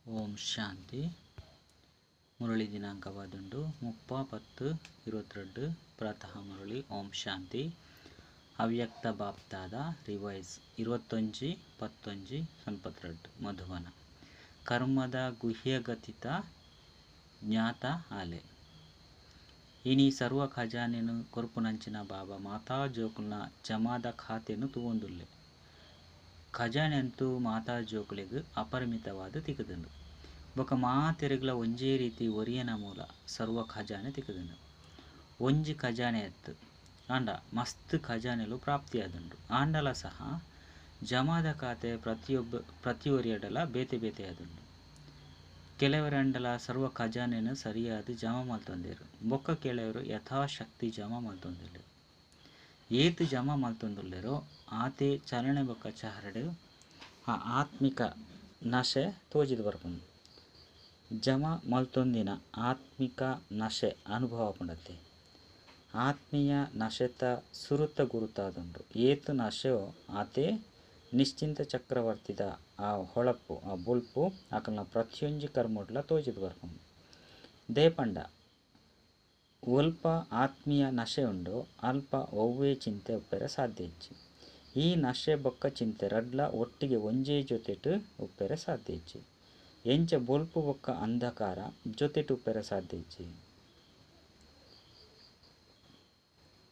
ಓಂ ಶಾಂತಿ. ಮುರಳಿ ದಿನಾಂಕವಾದುಂಡು 30/10/22 ಪ್ರಾತಃ ಮುರಳಿ. ಓಂ ಶಾಂತಿ. ಅವ್ಯಕ್ತ ಬಾಪ್ತಾದ ರಿವೈಸ್ 21/11/92 ಮಧುಬನ. ಕರ್ಮದ ಗುಹ್ಯಗತಿತ ಜ್ಞಾತ ಆಲೆ. ಇನಿ ಸರ್ವ ಖಜಾನೆನು ಕೊರ್ಪುನಂಚಿನ ಬಾಬಾ ಮಾತಾ ಜೋಕುಲ್ನ ಜಮಾದ ಖಾತೆನು ತೂವೊಂದುಲ್ಲೆ. ಖಜಾನೆ ಅಂತೂ ಮಾತಾ ಜೋಕುಲೆಗ್ ಅಪರಿಮಿತವಾದ ತಿಕ್ಕುದುಂಡು. ಬೊಕ ಮಾತೆರೆಗ್ಲ ಒಂಜೇ ರೀತಿ ಒರಿಯನ ಮೂಲ ಸರ್ವ ಖಜಾನೆ ತಿಕ್ಕುದುಂಡು. ಒಂಜಿ ಖಜಾನೆ ಅತ್ತು ಆಂಡ ಮಸ್ತ್ ಖಜಾನೆಲು ಪ್ರಾಪ್ತಿಯಾದುಂಡು. ಆಂಡಲ ಸಹ ಜಮಾದ ಖಾತೆ ಪ್ರತಿಯೊರಿಯಡಲ ಬೇತೆ ಬೇತೆ ಆದುಂಡು. ಕೆಲವರಂಡಲ ಸರ್ವ ಖಜಾನೆನು ಸರಿಯಾದ ಜಮಾ ಮಲ್ತೊಂದೇರು. ಬೊಕ್ಕ ಕೆಲವರು ಯಥಾಶಕ್ತಿ ಜಮಾ ಮಲ್ತೊಂದುಲ್ಲೆರು. ಏತ್ ಜಮಾ ಮಲ್ತೊಂದುಲ್ಲೆರೋ ಆತೆ ಚಲನೆ ಬೊಕ್ಕ ಚಹರಡು ಆ ಆತ್ಮಿಕ ನಶೆ ತೋಜಿದ್ ಬರ್ಪುಂಡು. ಜಮಾ ಮಲ್ತೊಂದಿನ ಆತ್ಮಿಕ ನಶೆ ಅನುಭವ ಪುಂಡತೆ. ಆತ್ಮೀಯ ನಶೆತ ಸುರುತ ಗುರುತಾದುಂಡು. ಏತ್ ನಶೆಯೋ ಆತೆ ನಿಶ್ಚಿಂತ ಚಕ್ರವರ್ತಿದ ಆ ಹೊಳಪು ಆ ಬೊಲ್ಪು ಅಕಲ್ನ ಪ್ರತಿಯೊಂಜಿ ಕರ್ಮಡ್ಲ ತೋಜಿದ್ ಬರ್ಪುಂಡು. ದೇಪಂಡ ಒಲ್ಪ ಆತ್ಮೀಯ ನಶೆ ಉಂಡು ಅಲ್ಪ ಒವ್ವೇ ಚಿಂತೆ ಉಪ್ಪೆರೆ ಸಾಧ್ಯ ಇಜ್ಜಿ. ಈ ನಶೆ ಬೊಕ್ಕ ಚಿಂತೆ ರಡ್ಲ ಒಟ್ಟಿಗೆ ಒಂಜೇ ಜೊತೆಟ್ ಉಪ್ಪೆರೆ ಸಾಧ್ಯ ಇಜ್ಜಿ. ಎಂಚ ಬೊಲ್ಪು ಬೊಕ್ಕ ಅಂಧಕಾರ ಜೊತೆಟ್ ಉಪ್ಪೆರೆ ಸಾಧ್ಯ ಇಜ್ಜಿ.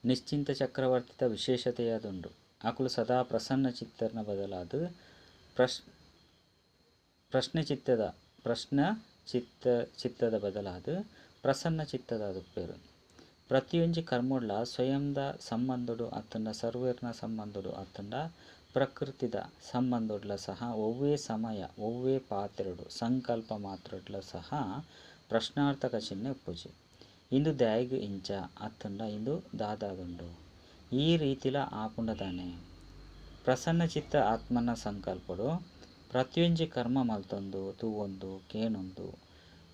ನಿಶ್ಚಿಂತ ಚಕ್ರವರ್ತಿತ ವಿಶೇಷತೆಯಾದುಂಡು. ಅಕುಲು ಸದಾ ಪ್ರಸನ್ನ ಚಿತ್ತರ್ನ ಬದಲಾದ ಪ್ರಶ್ನೆ ಚಿತ್ತದ ಪ್ರಶ್ನ ಚಿತ್ತ ಚಿತ್ತದ ಬದಲಾದ ಪ್ರಸನ್ನ ಚಿತ್ತದ ಉಪ್ಪೇರು. ಪ್ರತಿಯೊಂಜಿ ಕರ್ಮಡ್ಲ ಸ್ವಯಂದ ಸಂಬಂಧಡು ಅತ್ತಂಡ ಸರ್ವೇರ್ನ ಸಂಬಂಧಡು ಅತ್ತಂಡ ಪ್ರಕೃತಿದ ಸಂಬಂಧಡ್ಲ ಸಹ ಒವ್ವೇ ಸಮಯ ಒವ್ವೇ ಪಾತ್ರೆಡು ಸಂಕಲ್ಪ ಮಾತ್ರಡ್ಲ ಸಹ ಪ್ರಶ್ನಾರ್ಥಕ ಚಿಹ್ನೆ ಉಪ್ಪುಜಿ. ಇಂದು ದಾಯಿಗ್ ಇಂಚ ಅತ್ತಂಡ ಇಂದು ದಾದಾದುಂಡು ಈ ರೀತಿಲ ಆಪುಂಡದಾನೆ. ಪ್ರಸನ್ನ ಚಿತ್ತ ಆತ್ಮನ ಸಂಕಲ್ಪಡು ಪ್ರತಿಯೊಂಜಿ ಕರ್ಮ ಮಲ್ತೊಂದು ತೂವೊಂದು ಕೇನೊಂದು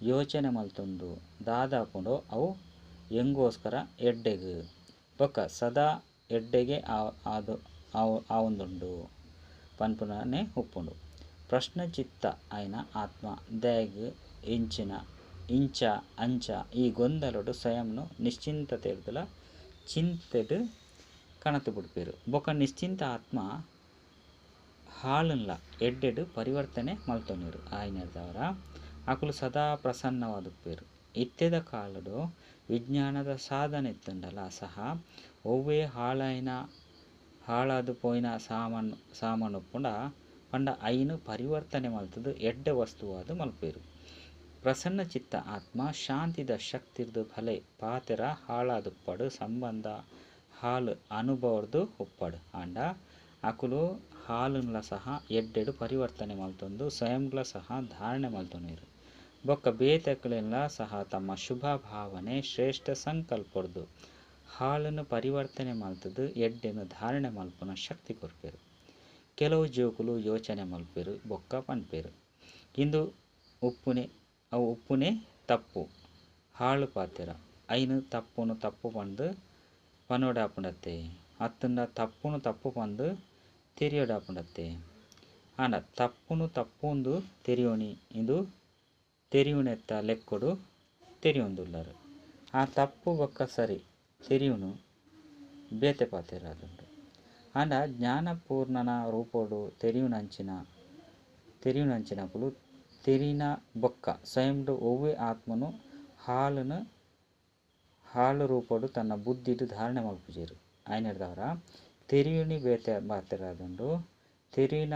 ಯೋಚನೆ ಮಲ್ತೊಂದು ದಾದಾಪುಂಡೋ ಅವು ಎಂಗೋಸ್ಕರ ಎಡ್ಡೆಗ್ ಬೊಕ್ಕ ಸದಾ ಎಡ್ಡೆಗೆ ಆದು ಆವೊಂದುಂಡು ಪನ್ಪುನನೆ ಉಪ್ಪುಂಡು. ಪ್ರಶ್ನೆ ಚಿತ್ತ ಆಯ್ನ ಆತ್ಮ ದಾಯೆಗ್ ಇಂಚಿನ ಇಂಚ ಅಂಚ ಈ ಗೊಂದಲಡು ಸ್ವಯಂನು ನಿಶ್ಚಿಂತತೆಡ್ದಲ ಚಿಂತೆಡ್ ಕಣತ್ ಬುಡ್ಪೆರ್. ಬೊಕ್ಕ ನಿಶ್ಚಿಂತ ಆತ್ಮ ಹಾಳುನ್ಲ ಎಡ್ಡೆಡ್ ಪರಿವರ್ತನೆ ಮಲ್ತೊನೆರ್. ಆಯ್ನೆರ್ದಾವರ ಅಕುಲು ಸದಾ ಪ್ರಸನ್ನವಾದುಪ್ಪೆರ್. ಇತ್ತೆದ ಕಾಲಡು ವಿಜ್ಞಾನದ ಸಾಧನೆ ಇತ್ತುಂಡಲ ಸಹ ಒವ್ವೇ ಹಾಳಾಯಿನ ಹಾಳಾದ್ ಪೋಯಿನ ಸಾಮಾನು ಉಪ್ಪುಂಡ ಪಂಡ ಐನ್ ಪರಿವರ್ತನೆ ಮಲ್ತದು ಎಡ್ಡೆ ವಸ್ತುವಾದ್ ಮಲ್ಪೆರ್. ಪ್ರಸನ್ನ ಚಿತ್ತ ಆತ್ಮ ಶಾಂತಿದ ಶಕ್ತಿರ್ದು ಫಲೆ ಪಾತೆರ ಹಾಳಾದುಪ್ಪಡು ಸಂಬಂಧ ಹಾಳು ಅನುಭವರ್ದು ಉಪ್ಪಡು. ಆಂಡ ಅಕುಲು ಹಾಳುನ್ಲ ಸಹ ಎಡ್ಡೆಡ್ ಪರಿವರ್ತನೆ ಮಲ್ತೊಂದು ಸ್ವಯಂಗ್ಲ ಸಹ ಧಾರಣೆ ಮಲ್ತೊನೆರ್. ಬೊಕ್ಕ ಬೇತೆಕ್ಲೆನ್ಲ ಸಹ ತಮ್ಮ ಶುಭ ಭಾವನೆ ಶ್ರೇಷ್ಠ ಸಂಕಲ್ಪರ್ದು ಹಾಳನ್ನು ಪರಿವರ್ತನೆ ಮಲ್ತದು ಎಡ್ಡೆನು ಧಾರಣೆ ಮಲ್ಪುನ ಶಕ್ತಿ ಕೊರ್ಪೆರ್. ಕೆಲವು ಜೋಕುಲು ಯೋಚನೆ ಮಲ್ಪೆರ್ ಬೊಕ್ಕ ಪನ್ಪೆರ್ ಇಂದು ಉಪ್ಪುನೆ ಅವು ಉಪ್ಪುನೆ ತಪ್ಪು ಹಾಳು ಪಾತೆರ ಐನ್ ತಪ್ಪುನು ತಪ್ಪು ಪಂದ್ ಪನೊಡಾಪುಂಡತ್ತೆ ಅತ್ತಂಡ ತಪ್ಪುನು ತಪ್ಪು ಪಂದ್ ತೆರಿಯೊಡಾಪುಂಡತ್ತೆ. ಆಂಡ ತಪ್ಪುನು ತಪ್ಪುಂದು ತೆರಿಯೊನಿ ಇಂದು ತೆರಿಯುನೆತ್ತ ಲೆಕ್ಕೊಡು ತೆರಿಯೊಂದುಲ್ಲರ್. ಆ ತಪ್ಪು ಬೊಕ್ಕ ಸರಿ ತೆರಿಯುನು ಬೇತೆ ಪಾತೆರ ಆದುಂಡು. ಆಂಡ ಜ್ಞಾನಪೂರ್ಣನ ರೂಪೊಡು ತೆರಿಯುನಂಚಿನಕುಲು ತೆರಿನ ಬೊಕ್ಕ ಸ್ವಯಂಡ್ ಒವ್ವೇ ಆತ್ಮನು ಹಾಳುನು ಹಾಳು ರೂಪೊಡು ತನ್ನ ಬುದ್ಧಿಡ್ ಧಾರಣೆ ಮಲ್ಪುಜೆರ್. ಆಯ್ನೆರ್ದಾವರ ತೆರಿಯುನಿ ಬೇತೆ ಪಾತೆರ ಆದುಂಡು. ತೆರಿಯುನ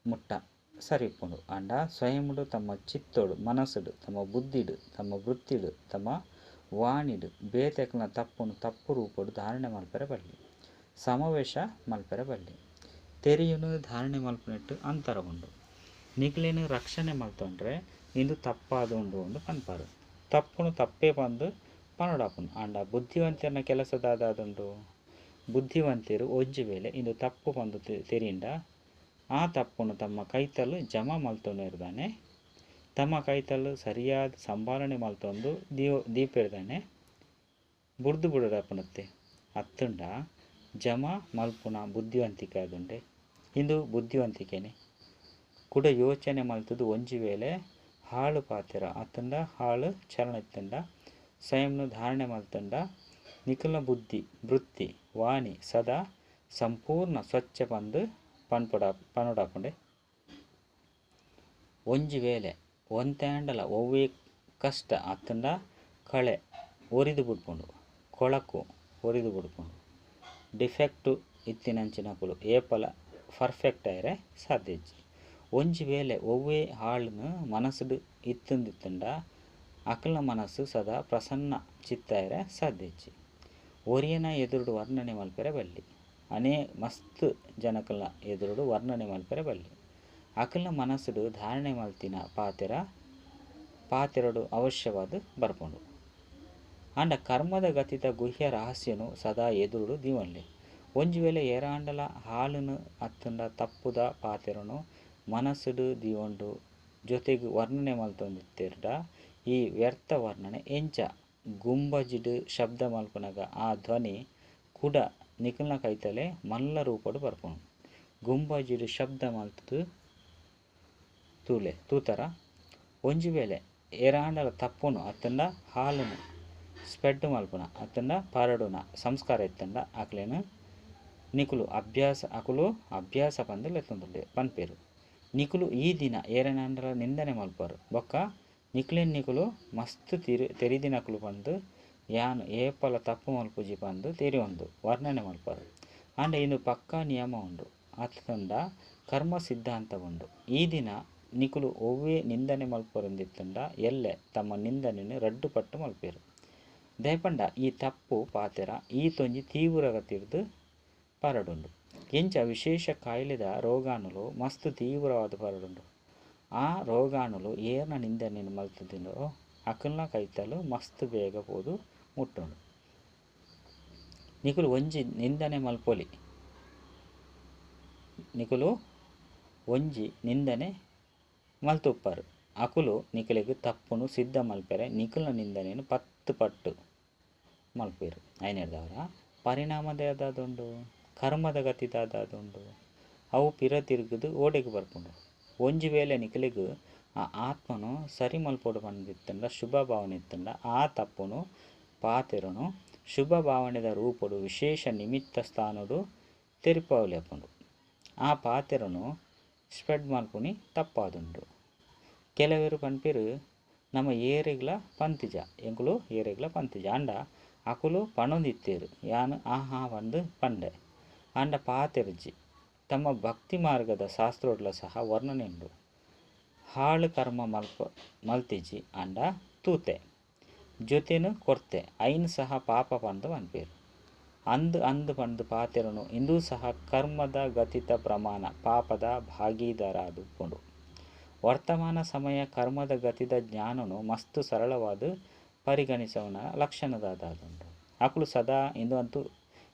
ಮುಟ್ಟ ಸರಿ ಉಪ್ಪುಂಡು. ಆಂಡ ಸ್ವಯಂಡ್ ತಮ್ಮ ಚಿತ್ತೊಡು ಮನಸ್ಸುಡು ತಮ್ಮ ಬುದ್ಧಿಡ್ ತಮ್ಮ ವೃತ್ತಿಡ್ ತಮ್ಮ ವಾಣಿಡ್ ಬೇತೆಕ್ಲೆನ ತಪ್ಪುನು ತಪ್ಪು ರೂಪೊಡು ಧಾರಣೆ ಮಲ್ಪೆರೆ ಬಲ್ಲಿ. ಸಮಾವೇಶ ಮಲ್ಪೆರೆ ಬಲ್ಲಿ. ತೆರಿಯುನು ಧಾರಣೆ ಮಲ್ಪುನೆಟ್ ಅಂತರ ಉಂಡು. ನಿಕ್ಲೆನ್ ರಕ್ಷಣೆ ಮಲ್ತೊಂಡ್ರೆ ಇಂದು ತಪ್ಪಾದುಂಡು ಅಂದ್ ಪನ್ಪರ್. ತಪ್ಪುನು ತಪ್ಪೇ ಪಂದ್ ಪನೊಡಾಪುಂಡು. ಆಂಡ ಬುದ್ಧಿವಂತೆರ್ನ ಕೆಲಸ ದಾದಾದುಂಡು. ಬುದ್ಧಿವಂತೆರು ಒಂಜಿ ವೇಳೆ ಇಂದು ತಪ್ಪು ಪಂದ್ ತೆರಿಂಡ ಆ ತಪ್ಪುನು ತಮ್ಮ ಕೈತಲ್ ಜಮಾ ಮಲ್ತೊನೆರ್ದಾನೆ ತಮ್ಮ ಕೈತಲ್ ಸರಿಯಾದ ಸಂಭಾಳನೆ ಮಲ್ತೊಂದು ದೀಪೆರ್ದಾನೆ ಬುಡ್ದು ಬುಡೊಡಾಪುಂಡತ್ತೆ. ಅತ್ತಂಡ ಜಮಾ ಮಲ್ಪುನ ಬುದ್ಧಿವಂತಿಕೆ ಆದುಂಡೆ. ಇಂದು ಬುದ್ಧಿವಂತಿಕೆನೆ. ಕುಡ ಯೋಚನೆ ಮಲ್ತದು ಒಂಜಿ ವೇಳೆ ಹಾಳು ಪಾತೆರ ಅತ್ತಂಡ ಹಾಳು ಚಲನೆ ಇತ್ತಂಡ ಸ್ವಯಂನು ಧಾರಣೆ ಮಲ್ತಂಡ ನಿಕಲ್ನ ಬುದ್ಧಿ ವೃತ್ತಿ ವಾಣಿ ಸದಾ ಸಂಪೂರ್ಣ ಸ್ವಚ್ಛ ಪಂದು ಪನ್ಪೊಡಾಪುಂಡೆ. ಒಂಜಿ ವೇಳೆ ಒಂತೆಂಡಲ ಒವ್ವೇ ಕಷ್ಟ ಅತ್ತಂಡ ಕಳೆ ಒರಿದು ಬುಡ್ಪುಂಡು, ಕೊಳಕು ಒರಿದು ಬುಡ್ಪುಂಡು. ಡಿಫೆಕ್ಟು ಇತ್ತಿನಂಚಿನಕುಲು ಏಪಲ ಪರ್ಫೆಕ್ಟ್ ಆಯೆರೆ ಸಾಧ್ಯ ಇಜ್ಜಿ. ಒಂಜಿ ವೇಳೆ ಒವ್ವೇ ಹಾಳುನು ಮನಸ್ಸುಡು ಇತ್ತಂದಿತ್ತಂಡ ಅಕಲ್ನ ಮನಸ್ಸು ಸದಾ ಪ್ರಸನ್ನ ಚಿತ್ತಾಯೆರೆ ಸಾಧ್ಯ ಇಜ್ಜಿ. ಒರಿಯನ ಎದುರುಡು ವರ್ಣನೆ ಮಲ್ಪೆರೆ ಬಲ್ಲಿ, ಅನೇ ಮಸ್ತ್ ಜನಕಲ್ನ ಎದುರುಡು ವರ್ಣನೆ ಮಲ್ಪೆರೆ ಬಲ್ಲಿ. ಅಕಲ್ನ ಮನಸ್ಸುಡು ಧಾರಣೆ ಮಲ್ತಿನ ಪಾತೆರಡು ಅವಶ್ಯವಾದ ಬರ್ಪುಂಡು. ಆಂಡ ಕರ್ಮದ ಗತಿತ ಗುಹ್ಯ ರಹಸ್ಯನು ಸದಾ ಎದುರುಡು ದೀವನ್ಲೆ. ಒಂಜಿ ವೇಳೆ ಏರಾಂಡಲ ಹಾಳುನು ಅತ್ತಂಡ ತಪ್ಪುದ ಪಾತೆರನು ಮನಸ್ಸುಡು ದೀವೊಂಡು ಜೊತೆಗೆ ವರ್ಣನೆ ಮಲ್ತೊಂದಿತ್ತೆರ್ಡ ಈ ವ್ಯರ್ಥ ವರ್ಣನೆ ಎಂಚ ಗುಂಬಜಿಡು ಶಬ್ದ ಮಲ್ಪುನಗ ಆ ಧ್ವನಿ ಕುಡ ನಿಕಲ್ನ ಕೈತಲೆ ಮಲ್ಲ ರೂಪಡು ಬರ್ಪುಂಡು. ಗುಂಬಜಿಡು ಶಬ್ದ ಮಲ್ತದು ತೂಲೆ ತೂತರ. ಒಂಜಿ ವೇಳೆ ಏರಾಂಡಲ ತಪ್ಪುನು ಅತ್ತಂಡ ಹಾಲುನು ಸ್ಪ್ರೆಡ್ ಮಲ್ಪುನ ಅತ್ತಂಡ ಪರಡುನ ಸಂಸ್ಕಾರ ಇತ್ತಂಡ ಅಕ್ಲೇನು ನಿಕುಲು ಅಭ್ಯಾಸ ಅಕುಲು ಅಭ್ಯಾಸ ಪಂದು ಲೆತ್ತೊಂದುಲ್ಲೆ ಪನ್ಪೇರು. ನಿಕುಲು ಈ ದಿನ ಏರನಾಂಡಲ ನಿಂದನೆ ಮಲ್ಪರು ಬೊಕ್ಕ ನಿಕ್ಲೆನ್ ನಿಕುಲು ಮಸ್ತ್ ತೆರಿದಿನಕುಲು ಪಂದು ಯಾನ್ ಏಪಲ ತಪ್ಪು ಮಲ್ಪುಜಿ ಪಂದು ತೆರಿಯೊಂದು ವರ್ಣನೆ ಮಲ್ಪರು. ಆಂಡ ಇಂದು ಪಕ್ಕಾ ನಿಯಮ ಉಂಡು ಅತ್ತಂಡ ಕರ್ಮ ಸಿದ್ಧಾಂತ ಉಂಡು. ಈ ದಿನ ನಿಕುಲು ಒವ್ವೇ ನಿಂದನೆ ಮಲ್ಪೊರಂದಿತ್ತಂಡ ಎಲ್ಲೆ ತಮ್ಮ ನಿಂದನೆನು ರಡ್ಡು ಪಟ್ಟು ಮಲ್ಪೇರು. ದಯಪಂಡ ಈ ತಪ್ಪು ಪಾತೆರ ಈತೊಂಜಿ ತೀವ್ರಗತಿರ್ದು ಪರಡುಂಡು. ಎಂಚ ವಿಶೇಷ ಕಾಯಿಲೆದ ರೋಗಾಣುಲು ಮಸ್ತ್ ತೀವ್ರವಾದ ಪರಡುಂಡು. ಆ ರೋಗಾಣುಲು ಏರ್ನ ನಿಂದನೆನು ಮಲ್ತದಿನೋ ಅಕಲ್ನ ಕೈತಲು ಮಸ್ತ್ ಬೇಗ ಪೋದು ಮುಟ್ಟುಂಡು. ನಿಕುಲು ಒಂಜಿ ನಿಂದನೆ ಮಲ್ಪೊಲಿ, ನಿಕುಲು ಒಂಜಿ ನಿಂದನೆ ಮಲ್ತುಪ್ಪರು, ಅಕುಲು ನಿಕುಲೆಗ್ ತಪ್ಪುನು ಸಿದ್ಧ ಮಲ್ಪೆರೆ ನಿಕುಲ್ನ ನಿಂದನೆನು 10 ಪಟ್ಟು ಮಲ್ಪೇರು. ಐನೆರ್ದವರ ಪರಿಣಾಮದ ದಾದುಂಡು, ಕರ್ಮದ ಗತಿ ದಾದಾದುಂಡು, ಅವು ಪಿರ ತಿರುಗುದು ಓಡೆಗ್ ಬರ್ಪುಂಡು. ಒಂಜಿ ವೇಳೆ ನಿಕುಲೆಗ್ ಆ ಆತ್ಮನು ಸರಿ ಮಲ್ಪೊಡು ಪಂದಿತ್ತಂಡ ಶುಭ ಭಾವನೆ ಇತ್ತಂಡ ಆ ತಪ್ಪುನು ಪಾತೆರನು ಶುಭ ಭಾವನೆದ ರೂಪಡು ವಿಶೇಷ ನಿಮಿತ್ತ ಸ್ಥಾನಡು ತೆರಿಪಾವಲೆಪುಂಡು. ಆ ಪಾತೆರನು ಸ್ಪ್ರೆಡ್ ಮಲ್ಪುನಿ ತಪ್ಪಾದುಂಡು. ಕೆಲವರು ಪನ್ಪೇರು ನಮ್ಮ ಏರೆಗ್ಲ ಪಂತಿಜ, ಎಂಕುಲು ಏರೆಗ್ಲ ಪಂತಿಜ ಆಂಡ ಅಕುಲು ಪಣೊಂದಿತ್ತೇರು ಯಾನ್ ಆಹಾ ಪಂದು ಪಂಡೆ ಆಂಡ ಪಾತೆರ್ಜಿ. ತಮ್ಮ ಭಕ್ತಿ ಮಾರ್ಗದ ಶಾಸ್ತ್ರೋಡ್ಲ ಸಹ ವರ್ಣನೆ ಉಂಡು. ಹಾಳು ಕರ್ಮ ಮಲ್ತಿಜಿ ಆಂಡ ತೂತೆ ಜೊತೆನು ಕೊರ್ತೆ ಐನ್ ಸಹ ಪಾಪ ಪಂದು ಪನ್ಪೇರು. ಅಂದು ಅಂದು ಪಂದು ಪಾತೆರನು ಇಂದೂ ಸಹ ಕರ್ಮದ ಗತಿತ ಪ್ರಮಾಣ ಪಾಪದ ಭಾಗೀದಾರ ಆದುಪ್ಪುಂಡು. ವರ್ತಮಾನ ಸಮಯ ಕರ್ಮದ ಗತಿದ ಜ್ಞಾನನು ಮಸ್ತು ಸರಳವಾದ ಪರಿಗಣಿಸವನ ಲಕ್ಷಣದಾದುಂಡು. ಅಕುಲು ಸದಾ ಇಂದು ಅಂತೂ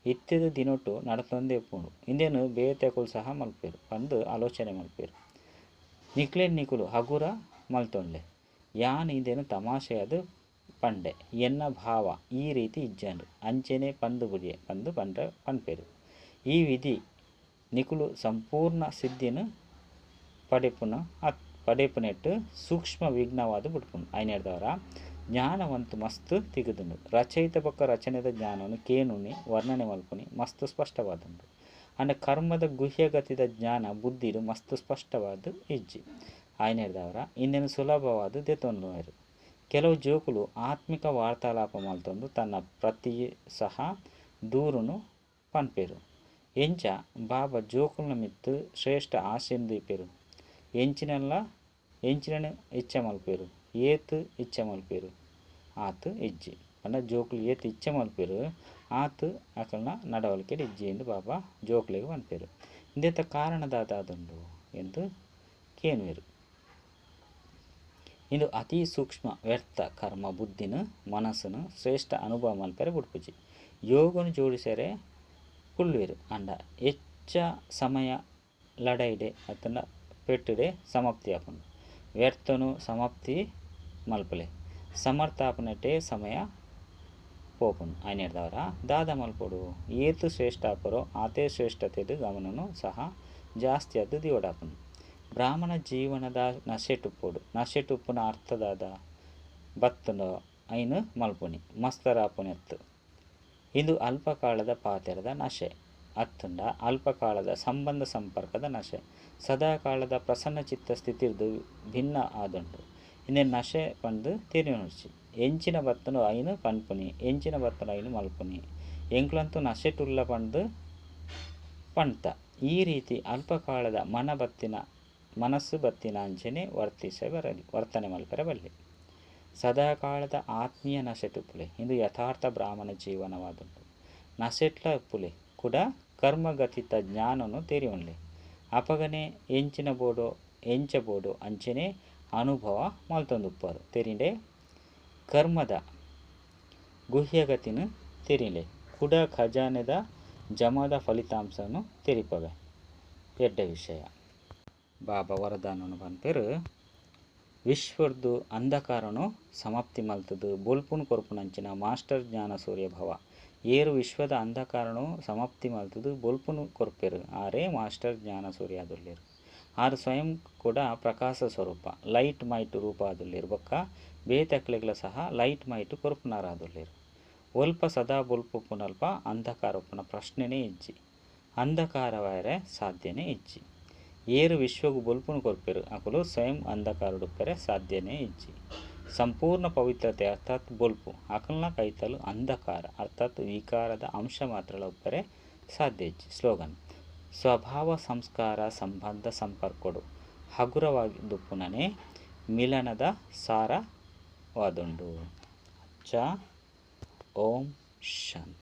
ಇತ್ಯದ ದಿನೊಟ್ಟು ನಡತೊಂದೇ ಉಪ್ಪುಂಡು. ಇಂದೇನು ಬೇತೆಕುಲು ಸಹ ಮಲ್ಪೇರು ಪಂದು ಆಲೋಚನೆ ಮಲ್ಪೇರು. ನಿಕ್ಲೇನ್ ನಿಕುಲು ಹಗುರ ಮಲ್ತೊಂಡ್ಲೆ ಯಾನ್ ಇಂದೇನು ತಮಾಷೆಯಾದ ಪಂಡೆ ಎನ್ನ ಭಾವ ಈ ರೀತಿ ಇಜ್ಜಂಡು ಅಂಚೆನೆ ಪಂದು ಬುಡಿಯೆ ಪಂದು ಪನ್ಪೇರು. ಈ ವಿಧಿ ನಿಕುಲು ಸಂಪೂರ್ಣ ಸಿದ್ಧಿನ ಪಡೆಪುನೆಟ್ಟು ಸೂಕ್ಷ್ಮ ವಿಘ್ನವಾದ ಬುಡ್ಪುಂಡು. ಐನೆರ್ದವರ ಜ್ಞಾನವಂತು ಮಸ್ತ್ ತಿಗುದುಂಡು. ರಚಯಿತ ಬೊಕ್ಕ ರಚನೆದ ಜ್ಞಾನವನ್ನು ಕೇನುನಿ ವರ್ಣನೆ ಮಲ್ಪುನಿ ಮಸ್ತ್ ಸ್ಪಷ್ಟವಾದುಂಡು. ಅಂಡ ಕರ್ಮದ ಗುಹ್ಯಗತಿದ ಜ್ಞಾನ ಬುದ್ಧಿಡು ಮಸ್ತ್ ಸ್ಪಷ್ಟವಾದ ಇಜ್ಜಿ. ಐನೆರ್ದವರ ಇಂದೇನು ಸುಲಭವಾದ ದೆತೊಂದುವೆರು. ಕೆಲವು ಜೋಕುಲು ಆತ್ಮಿಕ ವಾರ್ತಾಲಾಪ ಮಲ್ತೊಂದು ತನ್ನ ಪ್ರತಿ ಸಹ ದೂರುನು ಪನ್ಪೇರು. ಎಂಚ ಬಾಬಾ ಜೋಕುಲ್ನ ಮಿತ್ತು ಶ್ರೇಷ್ಠ ಆಸೆನ್ ದೀಪೇರು. ಎಂಚಿನನು ಇಚ್ಛೆ ಮಲ್ಪೇರು, ಏತ್ ಇಚ್ಛೆ ಮಲ್ಪೇರು ಆತ್ ಇಜ್ಜಿ. ಪಂಡ ಜೋಕುಲು ಏತ್ ಇಚ್ಛೆ ಮಲ್ಪೇರು ಆತ್ ಅಕಲ್ನ ನಡವಳಿಕೆ ಇಜ್ಜಿ ಎಂದು ಬಾಬಾ ಜೋಕುಲೆಗ್ ಪನ್ಪೇರು. ಇಂದೆತ ಕಾರಣ ದಾದಾದುಂಡು ಎಂದು ಕೇನುವೆರು. ಇಂದು ಅತಿ ಸೂಕ್ಷ್ಮ ವ್ಯರ್ಥ ಕರ್ಮ ಬುದ್ಧಿನ ಮನಸ್ಸುನು ಶ್ರೇಷ್ಠ ಅನುಭವ ಮಲ್ಪೆರೆ ಬುಡ್ಪುಜಿ. ಯೋಗನು ಜೋಡಿಸರೆ ಕುಳ್ಳುವೆರು ಅಂಡ ಹೆಚ್ಚ ಸಮಯ ಲಡೈಡೆ ಅತ್ತಂಡ ಪೆಟ್ಟುಡೆ ಸಮಾಪ್ತಿ ಆಪುಂಡು. ವ್ಯರ್ಥನು ಸಮಾಪ್ತಿ ಮಲ್ಪಲೆ ಸಮರ್ಥಾಪನಟೆ ಸಮಯ ಪೋಪುಂಡು. ಐನೆರ್ದವರ ದಾದ ಮಲ್ಪೊಡು ಏತ್ ಶ್ರೇಷ್ಠ ಆಪರೋ ಆತೇ ಶ್ರೇಷ್ಠತೆದ ಗಮನನು ಸಹ ಜಾಸ್ತಿ ಆದ್ ದಿವೊಡಾಪುಂಡು. ಬ್ರಾಹ್ಮಣ ಜೀವನದ ನಶೆಟುಪ್ಪೊಡು. ನಶೆಟುಪ್ಪುನ ಅರ್ಥದಾದ ಬತ್ತುಂಡ ಐನು ಮಲ್ಪುನಿ ಮಸ್ತರಾಪುನೆತ್ತು. ಇಂದು ಅಲ್ಪಕಾಲದ ಪಾತೆರದ ನಶೆ ಅತ್ತುಂಡ ಅಲ್ಪಕಾಲದ ಸಂಬಂಧ ಸಂಪರ್ಕದ ನಶೆ ಸದಾಕಾಲದ ಪ್ರಸನ್ನ ಚಿತ್ತ ಸ್ಥಿತಿರ್ದು ಭಿನ್ನ ಆದುಂಡು. ಇಂದೆ ನಶೆ ಪಂದು ತೆರಿಯೊನೊಡ್ಚಿ. ಎಂಚಿನ ಬತ್ತುಂಡ ಐನು ಪನ್ಪುನಿ, ಎಂಚಿನ ಬತ್ತುಂಡ ಐನು ಮಲ್ಪುನಿ, ಎಂಕ್ಲಂತೂ ನಶೆಟುಲ್ಲ ಪಂದು ಪಂತ. ಈ ರೀತಿ ಅಲ್ಪಕಾಲದ ಮನ ಬತ್ತಿನ ಮನಸ್ಸು ಬತ್ತಿನ ಅಂಚನೆ ವರ್ತಿಸಬರಲಿ ವರ್ತನೆ ಮಲ್ಪರೆ ಬಲ್ಲಿ. ಸದಾಕಾಲದ ಆತ್ಮೀಯ ನಶೆಟುಪ್ಪುಲೆ ಇಂದು ಯಥಾರ್ಥ ಬ್ರಾಹ್ಮಣ ಜೀವನವಾದುಂಡು. ನಶೆಟ್ಲ ಉಪ್ಪುಲೆ ಕೂಡ ಕರ್ಮಗತಿತ ಜ್ಞಾನನು ತೆರಿಯೊನ್ಲೆ. ಅಪಗನೆ ಎಂಚಿನ ಬೋಡೋ ಎಂಚ ಬೋಡೋ ಅಂಚನೆ ಅನುಭವ ಮಲ್ತೊಂದುಪ್ಪರು. ತೆರಿಂಡೆ ಕರ್ಮದ ಗುಹ್ಯಗತಿನ ತೆರಿಲೆ ಕುಡ ಖಜಾನೆದ ಜಮದ ಫಲಿತಾಂಶನು ತೆರಿಪವೆ. ಎಡ್ಡೆ ವಿಷಯ. ಬಾಬಾ ವರದಾನನು ಪನ್ಪೆರು ವಿಶ್ವರ್ದು ಅಂಧಕಾರನು ಸಮಾಪ್ತಿ ಮಲ್ತದು ಬೊಲ್ಪುನು ಕೊರ್ಪುನಂಚಿನ ಮಾಸ್ಟರ್ ಜ್ಞಾನ ಸೂರ್ಯ ಭವ. ಏರು ವಿಶ್ವದ ಅಂಧಕಾರನು ಸಮಾಪ್ತಿ ಮಲ್ತದು ಬೊಲ್ಪುನು ಕೊರ್ಪೆರು ಆರೇ ಮಾಸ್ಟರ್ ಜ್ಞಾನ ಸೂರ್ಯ ಆದುಲ್ಲೆರು. ಆರು ಸ್ವಯಂ ಕೂಡ ಪ್ರಕಾಶ ಸ್ವರೂಪ ಲೈಟ್ ಮೈಟ್ ರೂಪ ಆದುಲ್ಲೆರು ಬೊಕ್ಕ ಬೇತಕ್ಲೆಗ್ಲ ಸಹ ಲೈಟ್ ಮೈಟ್ ಕೊರ್ಪುನಾರಾದುಲ್ಲೆರು. ಒಲ್ಪ ಸದಾ ಬೊಲ್ಪುಪ್ಪುನಲ್ಪ ಅಂಧಕಾರ ಉಪ್ಪುನ ಪ್ರಶ್ನೆನೇ ಇಜ್ಜಿ. ಅಂಧಕಾರವಾಯರೆ ಸಾಧ್ಯನೇ ಇಜ್ಜಿ. ಏರು ವಿಶ್ವಗು ಬೊಲ್ಪುನು ಕೊರ್ಪೆರು ಅಕುಲು ಸ್ವಯಂ ಅಂಧಕಾರಡುಪ್ಪರೆ ಸಾಧ್ಯನೇ ಇಜ್ಜಿ. ಸಂಪೂರ್ಣ ಪವಿತ್ರತೆ ಅರ್ಥಾತ್ ಬೊಲ್ಪು ಅಕಲ್ನ ಕೈತಲು ಅಂಧಕಾರ ಅರ್ಥಾತ್ ವಿಕಾರದ ಅಂಶ ಮಾತ್ರಲ ಉಪ್ಪರೆ ಸಾಧ್ಯ ಇಜ್ಜಿ. ಸ್ಲೋಗನ್: ಸ್ವಭಾವ ಸಂಸ್ಕಾರ ಸಂಬಂಧ ಸಂಪರ್ಕಡು ಹಗುರವಾಗಿದ್ದುಪ್ಪುನನೇ ಮಿಲನದ ಸಾರವಾದುಂಡು. ಅಚ್ಚ. ಓಂ ಶಾಂತಿ.